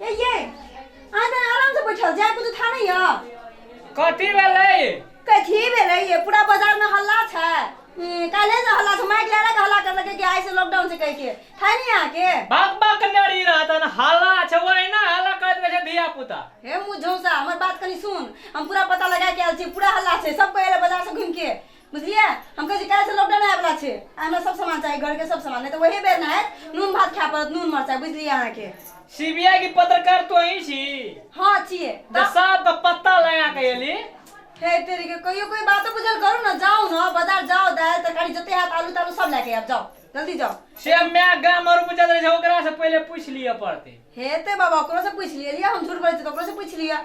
ए ये अहाँ तऽ आराम से बैठल जाय कुछ था नहीं है। कथी भेलै? कथी भेलै ये? पूरा बाजार में हल्ला छै। काल्हे से हल्ला छै, माइक लए लए के हल्ला करलकै कि आइ से लॉकडाउन छै कहि के। था नहीं अहाँके? बाक बाक नड़ी रहत न हल्ला छै, ओहिना हल्ला करैत रहै छै धिया पुता। हे मुँह झौसा, हमर बात कनि सुन। हम पूरा पता लगा के आयल छी, पूरा हल्ला छै, सब कोइ एलै बाजार से घुमि के, बुझलियै? हम कहै छी काल्हि से लॉकडाउन आबि वला छै, आ हमरा सब सामान चाही, घर के सब सामान, नहि तऽ वही बेर ने हैत नून भात खाय पड़त, नून मरचाइ, बुझलियै अहाँके? सीबीआई के पत्रकार तो ही छी? हाँ छियै। तऽ सब के पत्ता लगा के एली। हे तेरी के, कहियो कोई बातो बुझल करू ना, जाओ ना बाजार जाओ, दाल तरकारी जते हैत आलू तालू सब लए के आब, जाओ जल्दी जाओ। से my गाम और बुझल रहे छै, ओकरा से पहिले पूछ लिअ पड़तै। हेते बाबा, ओकरो से पूछ लिअ, लिअ हम झूठ बोलै छी तऽ ओकरो से पूछ लिअ।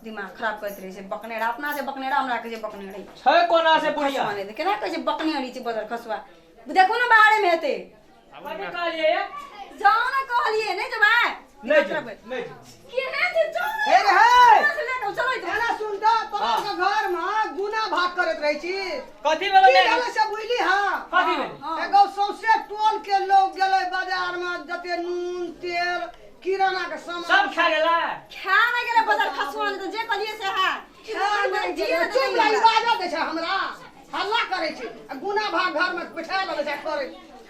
दिमाग खराब करैत रहै छै बकनेरा, अपना से बकनेरा, हमरा कहै छै बकनेरा। छै कोना से बुढ़िया? खसुआ नहि, केना कहै छै बकनेरी छै बदर खसुआ। देखू ने बाहरे में हेतै। कथी कहलियै ये? जाओ ना कहलियै, नहि जेबै? नहि जेबै, नहि जेबै। केहन छै जाओ हे रे हे। केना से ले कऽ चलो इधर। एना सुनता तोरा के घर में गुना भाग करैत रहै छी। कथी भेलै? की भेलै से बुझली? हाँ कथी भेलै? हाँ। एगो सौंसे टोल के लोग गेलै बाजार में, जते नून तेल किराना के सामान सब खा गेलै। खा नहि गेलै बदर खसुआ, नहि तऽ जे कहलियै से है। खा नहि गेलै। चुप रही, बाजऽ दै छै हमरा, हल्ला करै छै आ गुना भाग घर में बैठा लेले छै करै।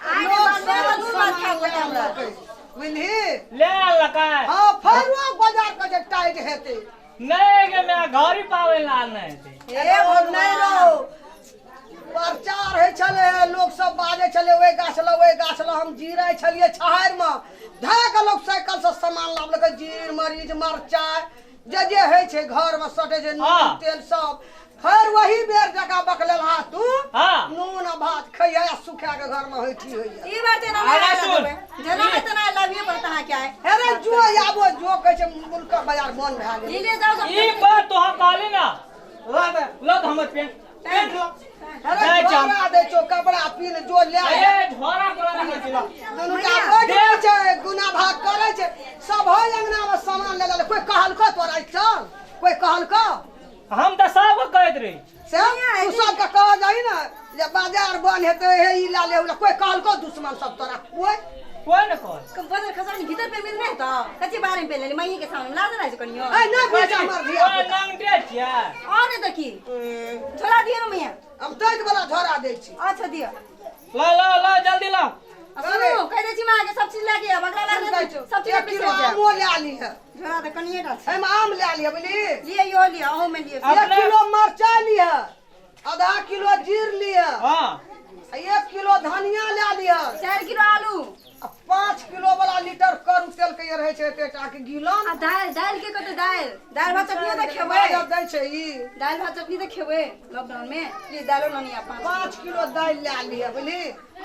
आइ रे लोग बाप रे, सब नून भात सामान खा लए गेलै हमरा। लेलकै। बुझली? ले आनलकै। हाँ, फेरो बाजार के जे टाइट हेतै। नहि गे my, घरी पाबै ला नहि हेतै। हे भगवान, नहि रौ, प्रचार होइ छलै, लोक सब बाजै छलै ओहि गाछ लग, ओहि गाछ लग। हम जीरै छलियै छाहरिमे, धए कऽ लोक साइकिल से सामान लाबलकै, जीर मरीच मरचाइ जे जे होइ छै घरमे सटै छै, नून तेल सब। फेर वही बेर जकाँ बकलेलहा तू नून आ भात खैया आ सुखा के घरमे हैठी होइया। ई बात जेना आगा नहि सुन। देबै, जेना नहि तेना लाबिये पड़त अहाँके आइ। हे रे जो आबो जो, कहै छै मुल्क बाजार बंद भए गेलै। ले जाओ सब। ई बात तोहा कहली ना, ल तऽ हमर पेंट पेंट ल। अरे जाइ छी हम। झोरा दै छौ, कपड़ा पीन जो ले। ए झोरा कोना रखने छी ल। दुनू टा बैठ छै, गुना भाग करै छै सब। होइ अंगना में सामान ले ले, कोई कहलको तोरा चल? कोई कहलको? हम तऽ सबके कहैत रही। से तू सबके कह जाही ने जे बाजार बंद हेतै, हे ई ला ले, उ ला। कोई कहलको दुश्मन सब तोरा? कोई कोई ने कहल। बदर खसुआ भीतर पे मिल नहीं तऽ कच्ची बारे में पेन लेली मई के सामने लाज रहै छै कनियो। ऐ नहि बुझै हमर धिया कोई पुता। नंगटे छियै। और नहीं तऽ की, झोला दिअ ने मैया। हम तैत वाला झोरा दै छी। अच्छा दिअ। ल ल ल जल्दी ल। आ सुनू, कहि दै छी माँ के सब चीज लए के आब, अगला बार कहै छौ, सब चीज एक किलो बिसरि जायब। आमो लए लीहे। झोला तऽ कनिये टा छै। एहिमे आम लए लिहे, बुझली? लिअ इहो लिअ, अहू में लिअ। एक किलो मरचाइ लिहे, आधा किलो जीर लिहे आ 1 किलो धनिया लए लिहे। 4 किलो आलू आ 5 किलो वाला लीटर करू तेल के रहै छै एते टा के गिलन। आ दालि, दालि के कते दालि, दालि भात चटनी तऽ खेबै। बाजऽ दै छै ई। दालि भात चटनी तऽ खेबै लॉकडाउन में। प्लीज दालो ननी आ 5 5 किलो दालि लए लिहे, बुझली?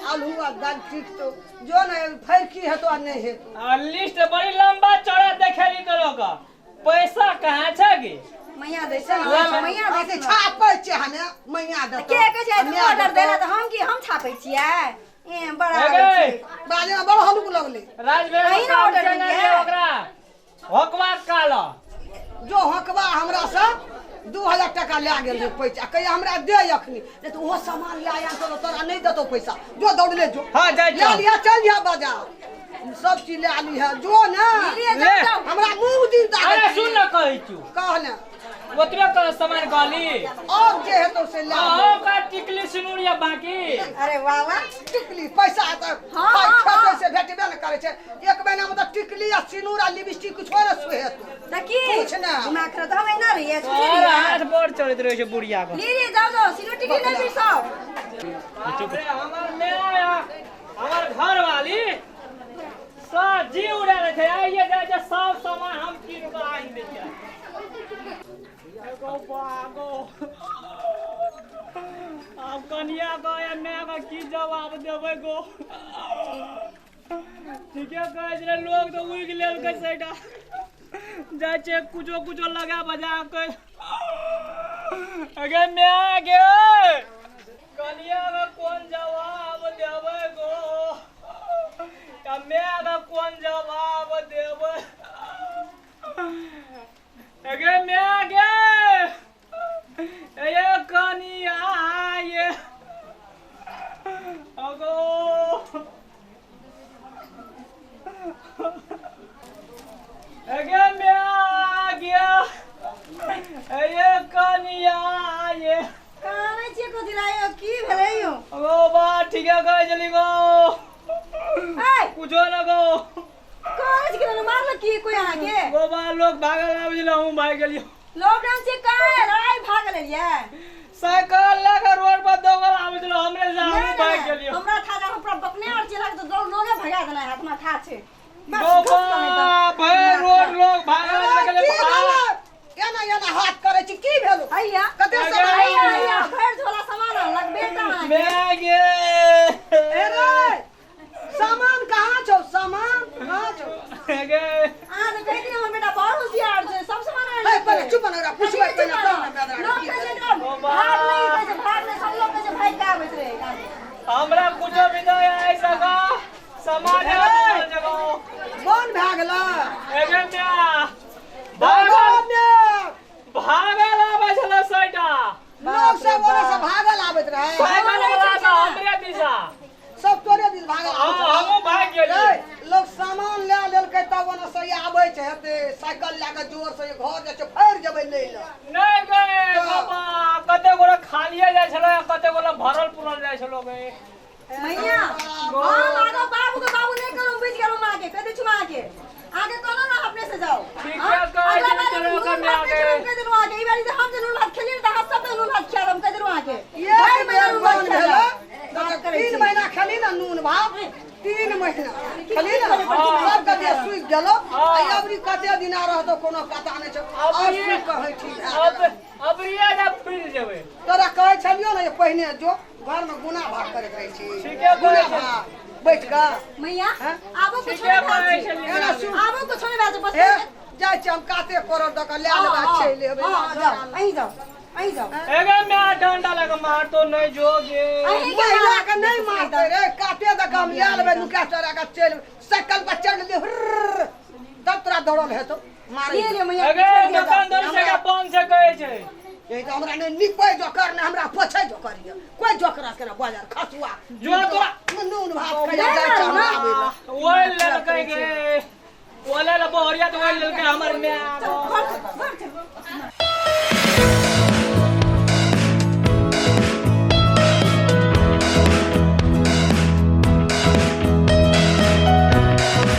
आलू आ दालि ठीक तो जो ने, फेर की हेतो आ नहि हेतो। आ लिस्ट बड़ी लंबा चौड़ा देखेली तोरो का, पैसा कहाँ छै गे? मैया दै छै ने, मैया दै अथी छै ने। छापै छै हमे, मैया देतौ। के कहै छै माय ऑर्डर देतौ। देला तऽ हम की हम छापै छियै? ए बड़ा हे गे। आबै छै। बाजे में बड़ हलुक लगलै। राजभर अहीं ने काम ऑर्डर छै ने देलियै? जे ओकरा होकवा काल जो हकबा हमरा से 2000 टका लए गेल रहै पैसा, कहिया हमरा दे अखनी, नहि तऽ ओहो सामान लए आयल तऽ तोरा नहि देतौ पैसा। जो दौड़ले जो। हाँ, जाइ लए छियौ। लिहऽ, चल लिहऽ बाजार, सब चीज लए लिहऽ, जो ने। लिअ, ले। जाउ जाउ। हमरा मुँह दिन ताकै अरे छी। सुन न, कहै छु कह ने। ओतबे कर सामान कहली। और जे हेतौ से लए अहो लिहऽ। का टिकली सिनूर या बाकी। अरे वाह वाह। टिकली पैसा तऽ हाँ, खाइ हाँ, खेतै हाँ। से भेटबे ने करै छै। एक महीना में तऽ टिकली आ सिनूर आ लिपस्टिक कुछो ने सुहेतौ। तऽ की कुछ ने। दिमाग खराब तऽ हम एना रहियै छुछे और रहियै। हाथ बड़ चढ़ैत रहै छै बुढ़िया के। लिए लिए जाओ जाओ, सिनूर टिकली नहि बिरसाउ। बाप रे, हमर my आ हमर घर वाली सब जी उड़ा दै छै। आइए जाइ छै, सब सामान हम कीन कऽ आनि दै छियै। एगो बागो, आब कनिया के या my के की जवाब देबै गो? ठीके कहै छै लोग तऽ उगि लेलकै सैटा जाइ छै कुछो कुछो लगा बजा के। अगे my गे, कनिया के कोन जवाब देबै गो? आ my के कोन जवाब देबै? अगे my गे, ए कनिया ये अगो। लोग भागल आबै छलै, हमहूँ भागि गेलियै। लॉकडाउन से काहे लड़ाई भाग लेलियै? साइकिल लए कऽ रोड पर दौड़ल आबै छलै हमरे से, नहि, हमहूँ नहि, भागि नहि, गेलियै। हमरा था जा, हम पूरा बकने और चिल्ला के तो लोगे भगा देना है, हमरा था छै। बस, बाबा, घुस कऽ नहि तऽ। भरि रोड लोग भागल अरे, गेलै, की भाग। भेलै? एना एना हाथ करै छी, की भेलो? हैया कते अगे, सामान हैया हैया भरि झोला सामान आनलक बेटा अहाँके। मैं गे। ए रे, सामान कहाँ छौ? सामान कहाँ छौ? गे। अहाँ तऽ कहैत रही हमर बेटा बड़ होशियार छै, सब सामान आनि ए, लेतै। पहिले चुप न, ओकरा पुछबै कथी पहिने चुप तब रह? ने बेदरा लोक की कहै छै भेलै। एकरा भाग नहि कहै छै, भाग नहि, सब लोक कहै छै भागि कऽ आबैत रहै। हमरा कुछो भी नहीं आई सका समाज ए! जगह। बन भए गेलै। एगे म्या भागल भगवान ने। भागल आबै छलै सैटा। लोग सब ओने से भागल आबैत रहे। साइकिल वाला से हमरे दिशा। सब तोरे दिस भागल हाँ, आबैत रहे। हमहूँ भागि गेलियै। रे, लोग सामान लए लेलकै तब ओने से आबै छै हेतै साइकिल लए कऽ जोर से घर जाइ छै, फैर जेबै लै लए। नहीं गए बाबा, कते गोरा खालिए जाइ छलै, कते गोरा भरल पुरल जाइ छलो गे। मैया, हम आगा बाबू के बाबू नहीं करूं, बुझ गेलहुं। माँ के कह दै छी, माँ के आगे कोनो ना, अपने से जाओ। ठीक हाँ? है, कहै अगला छी बार तोरा नून ओकर भात माय नहीं के। खेलूं, कह देलहुं आगे। ई बारी जे हम जे नून भात खेलियै ने, तऽ अहाँ सब नून भात खिया देब, कह देलहुं अहाँके। एक भरि महीना बेर नून भात बन खिया भेलै देब। बात तऽ करै 3 छी। महीना खेली ने नून भात, 3 महीना खेली ने, हाँ। सबके देह सुखि गेलो। हाँ। आ अबरी कते दिना रहतो कोनो पता नहि छौ। अब और ये- सुखि कऽ हैठी भए अब गेलै। अब रिया जा फिर जेबै। तोरा कहै छलियौ ने जे पहिने जो घरमे गुना भाग करैत रहै छी। ठीके कहै गुना छै। भाग बैठ कऽ। मैया, हाँ? आबो कुछो ठीके नहि भए कहै छै। छलियै। एना सुन। आबो कुछो नहि भए छै, बस ए, जाइ छी हम काते करब दऽ कऽ लए लेबै आ चलि एबै। हाँ, जाओ, अहीं जाओ, अहीं जाओ। एगे म्या, डंडा लगा मारतो नहीं जोगे। अहीं के महिला के नहीं मारते रे, काते दऽ कऽ हम लए लेबै, नुका चोरा कऽ चलि साइकिल पर चढ़ि लेबै, हुर्र, तब तोरा दौड़ल हेतौ मारै। लिए लिअ मैया, एगे छोड़ि दिअ, जाओ। दुकानदार से का पान से कहै छै। यही तऽ हमरा नहि निपै जोकर, ने हमरा पोछै जोकर यऽ, कोइ जोकर के ने बाजार खसुआ। जो तोरा नून भात खाइ जाइ छै हमरा आबै लए। ओहि लेलकै गे, ओले ले बहरिया तऽ ओहि लेलकै हमर म्या। चल, घर